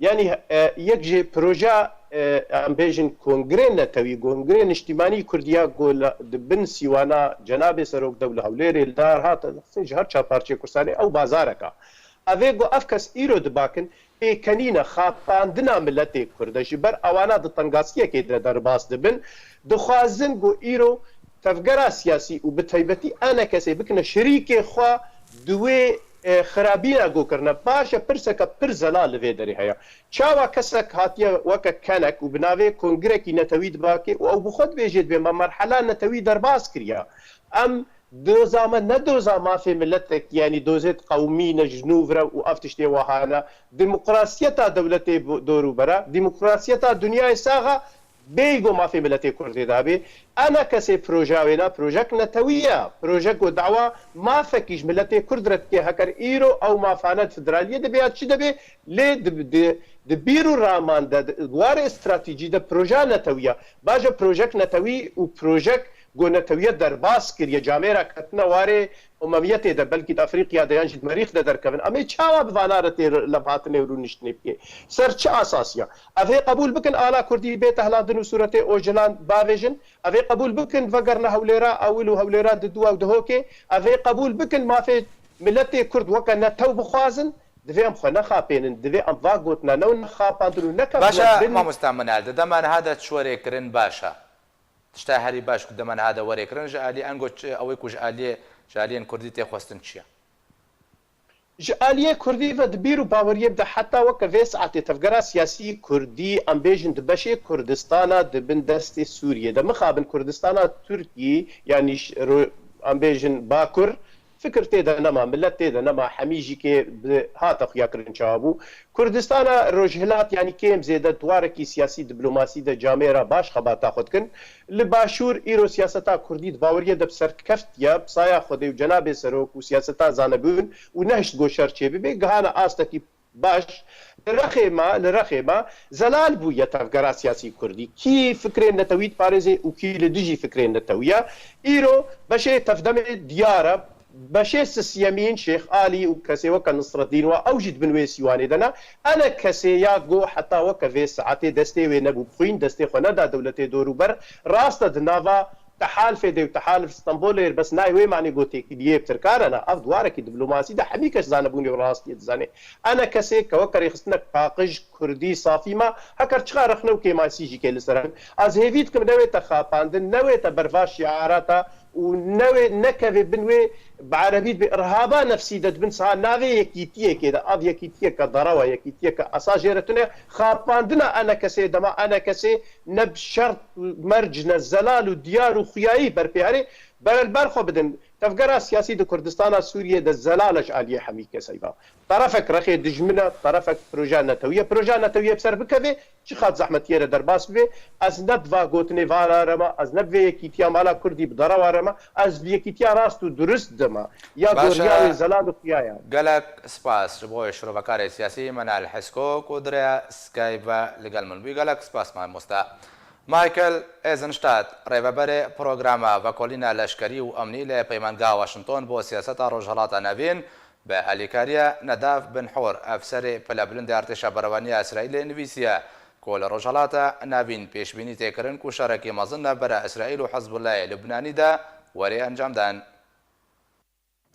Yanî, e, yek ji proje, e, em bêjin kongrê netewî, kongrê niştîmanî Kurdiya ku li, di bin sîwana Cenabê Serok de û li Hewlêrê li dar hat, ji her çar parçeyê Kurdistanê ew bazarek e. Ev ê ku ev kes îro dibakin, pêkenîne, xapandina miletê Kurd e. Ji ber ewana di tengasiyekê de derbas dibin, dixwazin ku îro tevgera siyasî û bi taybetî ENKSê bikine şirîkê xwe di wê, e, xirabîna ku kirine. Baş e, pirseke pir zelal li vê derê heye. Çawa kesek hatiye weke kenek û bi navê kongrekî netewî dibakê û ew bi xwe dibêjê dibê me merhela netewî derbas kiriye. Em Doza me ne doza mafê miletek, yanî dozêt qewmî ne ji nû vire û ev tiştê wahane. Demokrasiyeta dewletê bo-, dor û bera, demokrasiyeta dinyayê saxa bêyî go mafê miletê Kurdê dabê. Ena kesê proja wê ne, projek netewî ye. Projek go dawa mafekî ji miletê Kurd re dike. Heker îro ew mafane federaliyê dibe ya çi dibe, lê di, di, di bîr û raman de, di warê stratejî de proja netewî ye. Baje projek netewî û projek Go netewiye derbas kiriye, camêra ketine warê Umewiyetê de, belkî di Efrîqiya de yan jî di Merîx de derkevin. Em ê çawa bi vana re tê levhatinê û rûniştinê bikê? Ser çi asasiya? Ev ê qebûl bikin ala Kurdî bê tehlandin û sûretê Ocalan bavêjin? Ev ê qebûl bikin vegerine Hewlêra ewil û Hewlêra didu ew dihokê? Ev ê qebûl bikin mafê miletê Kurd weke netew bixwazin? Divê em xwe nexapênin, divê em va gotina new nexapandin û nekevine Baş e, bin. Mamosta Minal, di dema niha de çi were kirin baş e? Tişta herî baş ku dema niha de were kirin ji alî engo çi, ew ê ku ji aliyê, ji aliyên kurdî tê xwestin çi ye? Ji aliyê kurdî ve di bîr û baweriyê de heta weke vê saetê tevgera siyasî kurdî, em bêjin di beşê Kurdistana di bin destê Sûriyê de. Mixabin Kurdistana Tirkî, yanî ş-, ro-, em bêjin Bakur, fikir tê de nema, milet tê de nema, hemî jî kê bi hate xuyakirin çawa bû. Kurdistana Rojhilat, yanî kêm zêde di warekî siyasî diplomasî de camêra baş xebata xwe dikin. Li Başûr îro siyaseta Kurdî di baweriyê de bi serkeft ye, bi saya Xwedê û Cenabê Serok û siyaseta zanebûn û nehişt go şer çêbibe, gihane astekî baş. Li rexê me, li rexê me zelal bûye tevgera siyasî Kurdî. Kî fikrên netewî diparêzê û kî li dijî fikrên netewî ye. Îro beşê tevdemê diyar e. Beşê sisiyemîn Şêx Alî û kesê weke Nisreddîn wa ew jî di bin wê sîwanê de ne. Ene kesê ya go heta weke vê saetê destê wê nebû bi xwîn, destê xwe neda dewletê dorûber. Rast e di nava tehalifê de û tehalif Stenbolê bes nayê wê manê go têkiliyê bi tirkan re ne. Ev di warekî diplomasî de hemî kes zanebûnê û rastiyê dizane. Ene kesê ke weke rêxistinek paqij kurdî safî ma, heker çiqa rexne û kêmasî jî kê li ser hev. Ez hêvî dikim newê te xapandin, newê te berva şiarata û newê, nekevê bin wê, bi erebî dibê irhaba nefsî de dibin siha navê yekîtiyekê de. Ev yekîtiyeke derew e, yekîtiyeke esa jê re tune. Xapandina enekesê, dema enekesê ne bi şert û merc, ne zelal û diyar û xuyayî berpê herê, berelber xwe bidin. Tevgera siyasî di Kurdistana Sûriyê de zelal e ji aliyê hemî keseyva. Terefek rexê dijmin e, terefek proja netewî ye. Proja netewî ye bi ser bikeve, çiqas zehmetiyê re derbas bibe. Ez ne bi va gotinê va re me, ez ne bi vê yekîtiya mala Kurdî bi derewa re me, ez bi yekîtiya rast û durist de me. Ya Baş e. Goriya wê zelal û xuya ye. Gelek spas ji bo şirovekarê siyasî Menal Hesko ku di rêya Skype ve li gel min bû. Gelek spas mamoste. Michael Eisenstadt, rêveberê programa vekolîna leşkerî û emnî li Peymangeha Washington bo siyaseta Rojhelata Nevîn, bi alîkariya Nedav Bin Hur, efserê pilebilindê artêşa berevaniya Îsraîlê nivîsiye ku li Rojhelata Navîn pêşbînî tê kirin ku şerekî mezin navbera Îsraîl û Hizbullahê Lubnanî de were encamdan.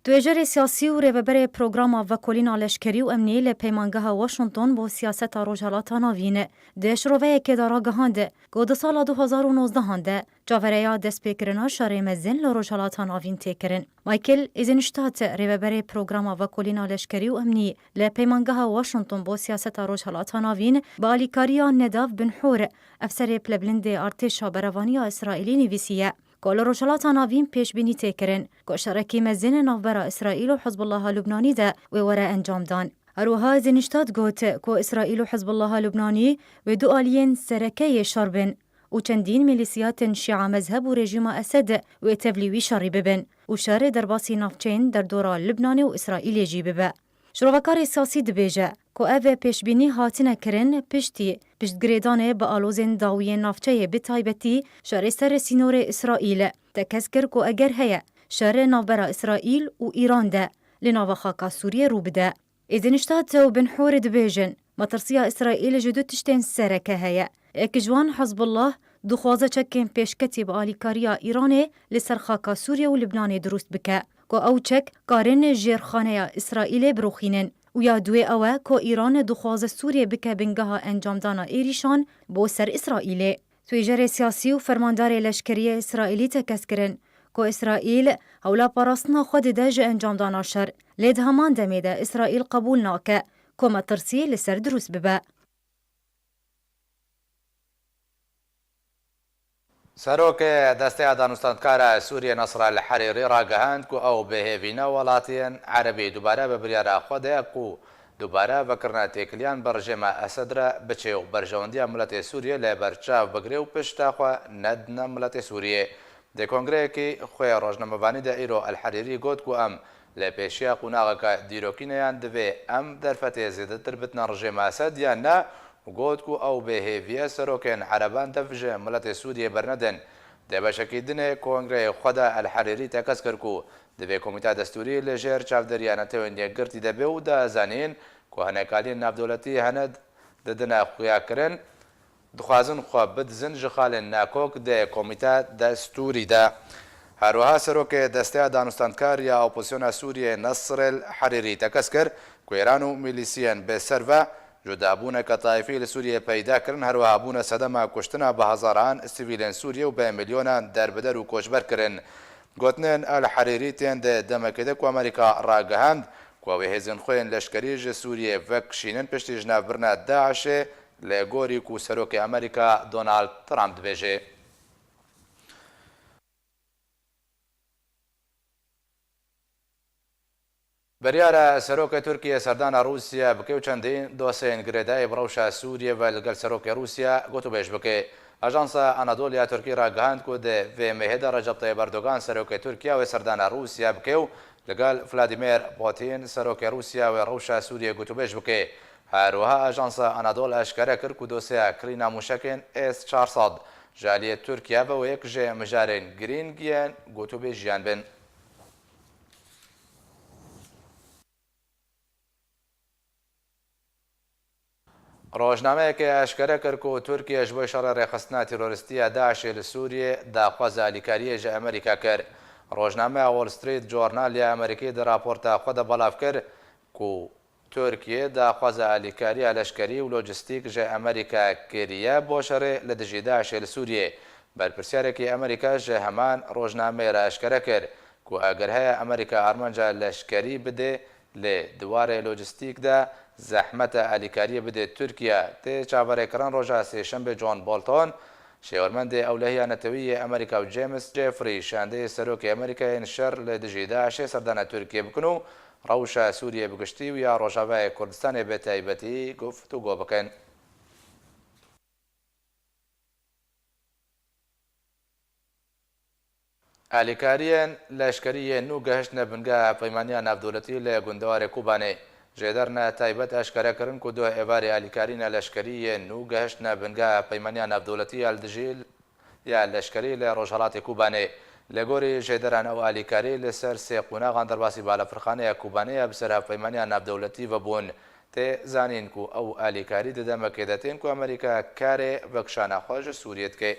Dibêjerê siyasî û rêveberê programa vekolîna leşkerî û emnî li Peymangeha Washington bo siyaseta Rojhelata Navîn di şiroveyekê de ragihand ku di sala du hazar û nozdehan de cavereya destpêkirina şerê mezin li Rojhelata Navîn tê kirin. Michael Eisenstadt, rêveberê programa vekolîna leşkerî û emnî li Peymangeha Washington bo siyaseta Rojhelata Navîn, bi alîkariya Nedav Bin Hur, efserê pilebilindê artêşa berevaniya Îsraîlî nivîsiye ku li Rojhelata Navîn pêşbînî tê kirin ku şerekî mezin navbera Îsraîl û Hizbullaha Lubnanî de wê were encamdan. Her wiha Eisenstadt got ku Îsraîl û Hizbullaha Lubnanî wê du aliyên sereke yê şer bin û çendîn milîsiyatên şîa mezheb û rejîma Esed wê tevlî wî şerî bibin û şer derbasî navçeyên derdora Libnanê û Îsraîlê jî bibe. Şirovekarê siyasî dibêje ku ev pêşbînî hatine kirin piştî piştgirêdanê bi alozên dawiyên navçeyê, bi taybetî şerê ser sînorê Îsraîl, tekez kir ku eger heye şer navbera Îsraîl û Îran de li nava xaka Sûriyê rû bide. Êziniştat û Bin Hûr dibêjin, metirsiya Îsraîl ji du tiştên sereke heye. Yek ji wan Hizbullah dixwaze çekên pêşketî bi alîkariya Îranê li ser xaka Sûriye û Libnanê dirust bike, ku ew çek karin jêrxaneya Îsraîlê birûxînin û ya duwê ew e ku Îran dixwaze Sûriye bike bingeha encamdana êrîşan bo ser Îsraîlê. Tûyjerê siyasî û fermandarê leşkerî yê Îsraîlî tekez kirin ku Îsraîl hewla parastina xwe dide ji encamdana şer, lê di heman demê de Îsraîl qebûl nake ku metirsî li ser dirust bibe. Serokê Desteya Danûstandkara Sûriyê Nasr El Herîrî ragihand ku ew bi hêvî ne welatiyên erebî dubare bi biryara xwe de ye ku dubare vekirina têkiliyan bi rejîma Esed re biçe û berjewendiya miletê Sûriyê li ber çav bigire û pişta xwe nedine miletê Sûriyê. Di kongreyekî xwe rojnamevanî de îro El Herîrî got ku em li pêşiya qonaxeke dîrokî ne, yan divê em derfetê zêdetir bidine rejîma Esed yan ne, û got ku ew bêhêvî ye serokên ereban dev ji miletê Sûriyê bernedin. Di beşekî dinê kongreyê xwe de El Herîrî tekez kir ku divê Komîta Destûrî li jêr çavderiya Netewên Yekgirtî de be û da zanîn ku hinek aliyên navdewletî hene didine xuyakirin, dixwazin xwe bidizin ji xalên nakok di Komîta Destûrî de. Her wiha serokê Desteya Danûstandkar ya Opozisyona Sûriyê Nasr El Herîrî tekez kir ku Îran û milîsiyên bi serve cudabûneke taîfî li Sûriyê peyda kirin, her wiha bûne sedema kuştina bi hezaran sivîlên Sûriyê û bi milyonan derbeder û koçber kirin. Gotinên El Herîrî tên di demekê de ku Amerîka ragihand ku ew ê hêzên xwe yên leşkerî ji Sûriyê vekişînin piştî jinavbirina DAIŞê, li gorî ku serokê Amerîka Donald Trump dibêje. Biryar e serokê Tirkiyê serdana Rûsya bike û çendîn dosyeyên girêdayî bi rewşa Sûriyê ve li gel serokê Rûsya gotûbêj bike. Ajansa Anadolu ya Tirkî ragihand ku di vê mehê de Recep Tayyip Erdogan serokê Tirkiya wê serdana Rûsya bike û li gel Vladimir Putin serokê Rûsya wê rewşa Sûriyê gotûbêj bike. Her wiha Ajansa Anadolu eşkere kir ku dosyeya kirîna mûşekên S çar sed ji aliyê Tirkiya ve wê yek ji mijarên girîng yên gotûbêjiyan bin. Rojnameyekê eşkere kir ku Tirkiye ji bo şerê rêxistina teroristî ya DAIŞê li Sûriyê daxwaza alîkariyê ji Amerîka kir. Rojnameya Wall Street Journal ya Amerîkî di raporta xwe de belav kir ku Tirkiye daxwaza alîkariya leşkerî û lojîstîk ji Amerîka kiriye bo şerê li dijî DAIŞê li Sûriyê. Berpirsyareke Amerîka ji heman rojnameyê re eşkere kir ku eger heye Amerîka armanca leşkerî bide, lê di warê lojîstîk de zehmeta alîkariyê bide Tirkiye. Tê çaverêkirin roja Sêşemê John Bolton, şêwirmendê ewlehiya netewî yê Amerîka û James Jeffrey, şandeyê serokê Amerîkayê yên şer li dijî DAIŞê serdana Tirkiye bikin û rewşa Sûriyê bi giştî û ya Rojavayê Kurdistanê bi taybetî guftûgo bikin. Alîkariyên leşkerî yên nû gehiştine bingeha hevpeymaniya navdewletî li gundewarê Kobanê. Jêderine taybet eşkere kirin ku duh êvarê alîkariyên leşkerî yên nû gehiştine bingeha hevpeymaniya navdewletî ya li dijî ya leşkerî li rojhelatê Kobanê. Li gorî jêderan ew alîkarî li ser sê qonaxan derbasî balafirxaneya Kobanê ya bi ser hevpeymaniya navdewletî vebûn. Tê zanîn ku ew alîkarî di demekê de tên ku Amerîka karê vekişana xwe ji Sûriyê dike.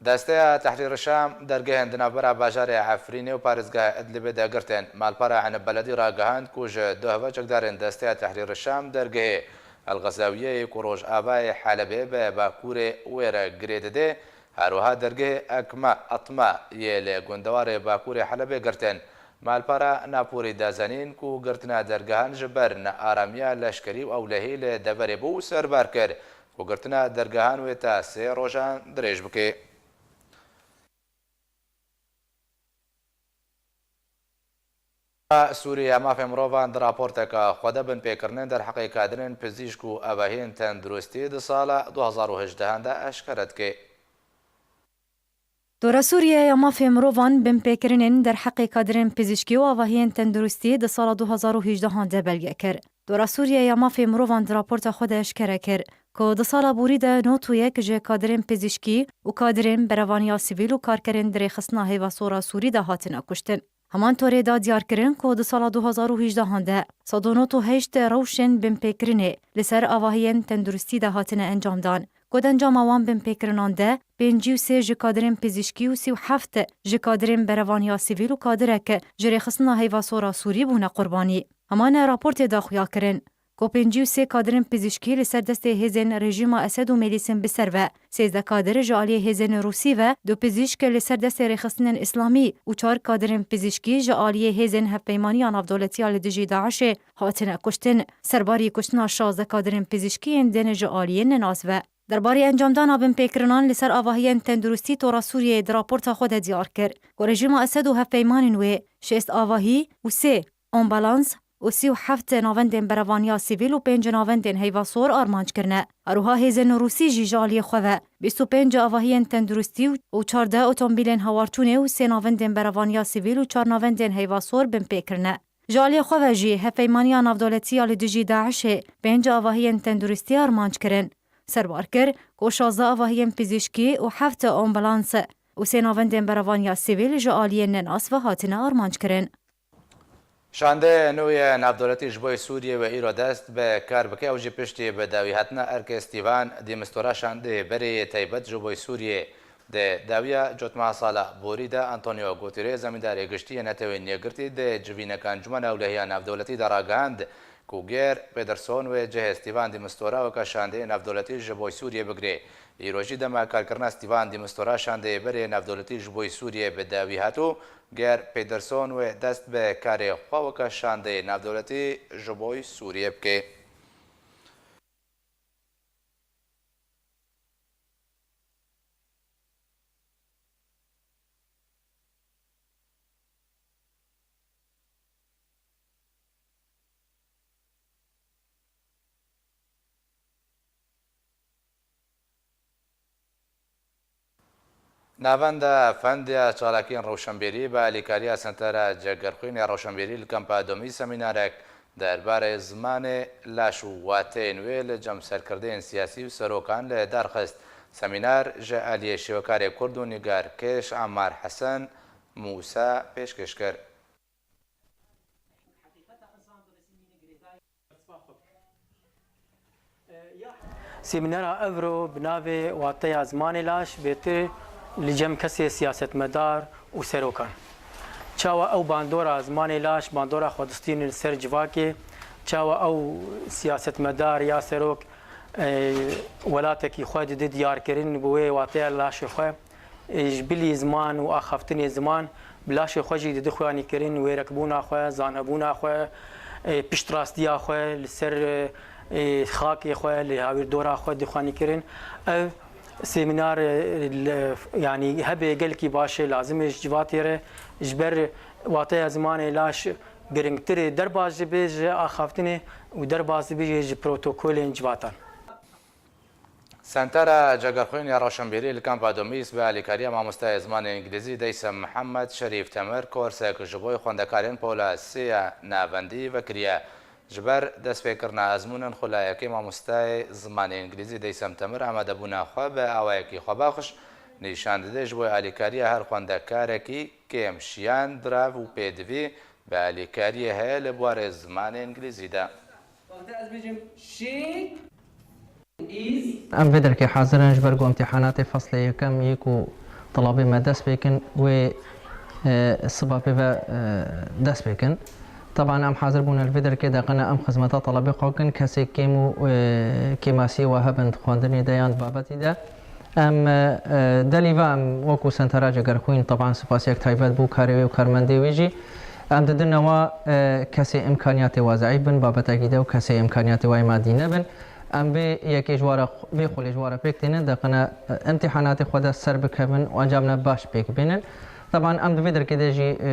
Desteya Tehrîr Şam dergehên di navbera bajarê Efrînê û parêzgeha Idlibê de girtin. Malpera Enib Beledî ragihand ku ji duh ve çekdarên Desteya Tehrîr Şam dergehê El Xezawiyeyê ku rojavayê Helebê bi bakurê wê re girê dide, her wiha dergehê Ekme Etme yê li gundewarê bakurê Helebê girtin. Malpera Napûrî da zanîn ku girtina dergehan ji ber nearamiya leşkerî û ewlehî li deverê bû û serbar kir ku girtina dergehan wê ta sê rojan dirêj bike. Sûriye ya Mafê Mirovan di raporteke xwe de binpêkirinên derheqê kadirên pizîşk û avahiyên tenduristî di sala du hazar û hejdehan de eşkere dike. Dora Sûriye ya Mafê Mirovan binpêkirinên derheqê kadirên pizîşkî û avahiyên tenduristî di sala du hazar û hejdehan de belge kir. Dora Sûriye ya Mafê Mirovan di raporta xwe de eşkere kir ku di sala borî de nod û yek ji kadirên pizîşkî û kadirên berevaniya sivîl û karkerên di rêxistina heyva sor a Sûrî de hatine kuştin. Heman torê da diyarkirin ku di sala du hazar û hejdehan de sed û nod û heşt rewşên binpêkirinê li ser avahiyên tenduristî de hatine encamdan. Ku di encama wan binpêkirinan de pêncî û sê ji kadirên pizîşkî û sî û heft ji kadirên berevaniya sivîl û kadirek ji rêxistina heyva sor a Sûrî bûne qurbanî. Heman e raportê da xuya kirin ku pêncî û sê kadirên pizîşkî li ser destê hêzên rejîma Esed û milîsên bi ser ve, sêzdeh kadir ji aliyê hêzên Rûsî ve, du pizîşk li ser destê rêxistinên Îslamî û çar kadirên pizîşkî ji aliyê hêzên hevpeymaniya navdewletî ya li dijî DAIŞê hatine kuştin. Serbarî kuştina şazdeh kadirên pizîşkî yên din ji aliyên nenas ve. Derbarê encamdana binpêkirinan li ser avahiyên tenduristî Tora Sûriyeyê di raporta xwe de diyar kir ku rejîma Esed û hevpeymanên wê şêst avahî û sê ambalans û sî û heft navendên berevaniya sivîl û pênc navendên heyva sor armanc kirine. Her wiha hêzên Rûsî jî ji aliyê xwe ve bîst û pênc avahiyên tenduristî û çardeh otomobîlên hewarçûnê û sê navendên berevaniya sivîl û çar navendên heyva sor binpê kirine. Ji aliyê xwe ve jî Hevpeymaniya Navdewletî ya li dijî DAIŞê pênc avahiyên tenduristî armanc kirin. Serbar kir ku şazdeh avahiyên pizîşkî û heft ambulans û sê navendên berevaniya sivîl ji aliyên nenas ve hatine armanc kirin. Şandeyê nû yê navdewletî ji bo Sûriyê wê îro dest bi kar bike, ew jî piştî bi dawî hatina erkê Stîvan de Mistura şandeyê berê yê taybet ji bo Sûriyê. Di dawiya cotmeha sala borî de Antonio Guterres, zemîndarê giştî yê Netewên Yekgirtî, di civîneka Encûmena Ewlehiya Navdewletî de ragihand ku Geir Pederson wê cihê Stîvan de Mistura weke şandeyê navdewletî ji bo Sûriyê bigire. Îro jî dema karkirina Stîvan de Mistura şandeyê berê navdewletî ji bo Sûriyê bi dawî hat û Geir Pederson wê dest bi karê xwe weke şandeyê navdewletî ji bo Sûriyê bike. Navenda Fendiya Çalakiyên Rewşenbîrî bi alîkariya Sentera Cegerxwîn ya Rewşenbîrî li Kampa Domî semînarek derbarê zimanê laş û wateyên wê li cem serkirdeyên siyasî û serokan li dar xist. Semînar ji aliyê şêwekarê Kurd û nîgarkêş Ammar Hesen Mûsa pêşkêş kir. Semînera evro bi navê Wateya Zimanê Laş bêtir li cem kesê siyasetmedar û serokan. Çawa ew bandora zimanê laş, bandora xwe distînin li ser civakê, çawa ew siyasetmedar ya serok, e, welatekî xwe dide diyarkirin bi wê wateya laşê xwe. Ji bilî ziman û axaftinê ziman, bi laşê xwe jî dide xuyanîkirin, wêrekbûna xwe, zanebûna xwe, e, piştrastiya xwe li ser, e, xakê xwe, li hawîrdora xwe dide xuyanîkirin. Ev semînar, e, li, yanî hebe gelekî baş e, lazim e ji civatê re, ji ber wateya zimanê laş giringtir e, derbas dibe ji axaftinê û derbas dibe jî ji protokolên civatan. Sentera Cegerxwîn ya Rewşenbîrî li Kampa Domîs bi alîkariya mamostayê zimanê îngilîzî Deysem Mihemed Şerîf Temir korsek ji bo xwendekarên pola sê ya navendî vekiriye. Ji ber destpêkirina ezmûnên xwe layekê mamostayê zimanê îngilîzî Deysem Temir amadebûna xwe bi awayekî xwebaxş nîşan dide, ji bo alîkariya her xwendekarekî kêm şiyan, dirav û pêdivî bi alîkariyê heye li warê zimanê îngilîzî de. Wextê ez bêjim she is. Em vê derkê hazir in ji ber ku imtîhanatê feslê yekem yê ku telabê me dest pê kin wê, e, siba pê ve, e, dest pê kin. Teban em hazir bûne li vê derkê de qine em xizmeta telabê xwe kin, kesê kêm û, e, kêmasiyê we hebin di xwendinê de yan di babetî de. Em, e, e, delî ve em wekû Sentera Cegerxwîn, teban sipasiyek taybet bû karê wê û karmendê wê jî. Em didin newa, e, kesê îmkaniyatê wa zeîf bin, babetekî de û kesê îmkaniyatê wa yê madî nebin. Em vê yekê ji wa re, vê xulê ji wa re pêk tênin, deqine, e, îmtîhanatê xwe de ser bikevin û encamne baş pêk bînin. Teban em di vê derkê de jî, e,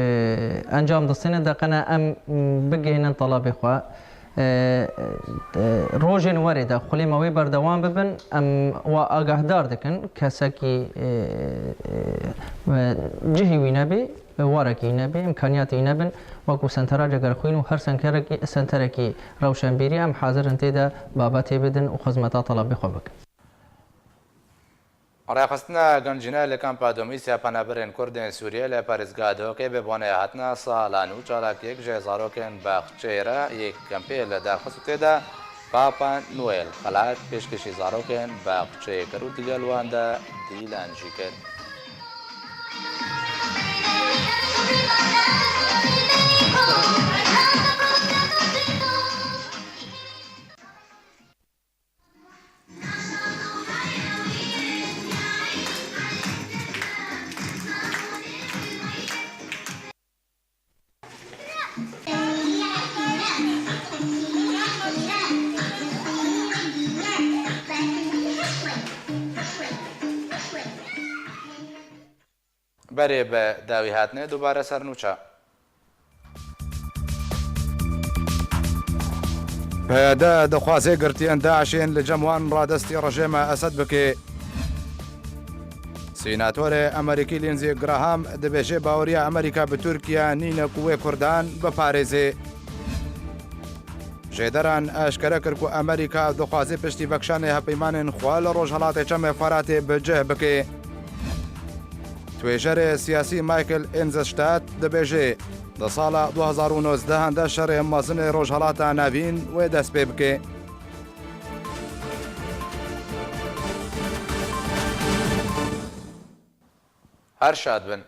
encam distînin, deqene em, m, bigihînin telebê xwe. E, e, rojên werê de xulê me wê berdewam bibin, em we agahdar dikin, kesekî, e, e, cihî wî nebê, warekî wî nebê, îmkaniyatê wî nebin, wekû sentera cegerxwîn û her senkerekî, senterekî rewşenbîrî em hazir in tê de babetê bidin û xizmeta telebê xwe bikin. Rêxistina gencîne li kampa Domîs ya penaberên Kurdên Sûriyê li parêzgeha Dihokê bi boneya hatina sala nû çalakiyek ji zarokên baxçeyê re yê kempê li dar xist û tê de Papa Noel xelat pêşkêşî zarokên baxçeyê kir û digel wan de dîlan jî kir. Berê bi dawî hatinê dubare ser nûça. P Y D dixwaze girtiyên DAIŞ'ên li cem wan radestî rejêma Esed bike. Sînatorê Amerîkî Lindsey Graham dibêje baweriya Amerîka bi Tirkiye nîne ku wê Kurdan biparêze. Jêderan eşkere kir ku Amerîka dixwaze piştî vekişanê hevpeymanên xwe li Rojhelatê Çemê Feratê bi cih bike. Twêjerê siyasî Michael Inzenstadt dibêje, di sala du hezar û nozdeh de şerê mezin ê Rojhelata Navîn wê dest pê bike. Her şad bin.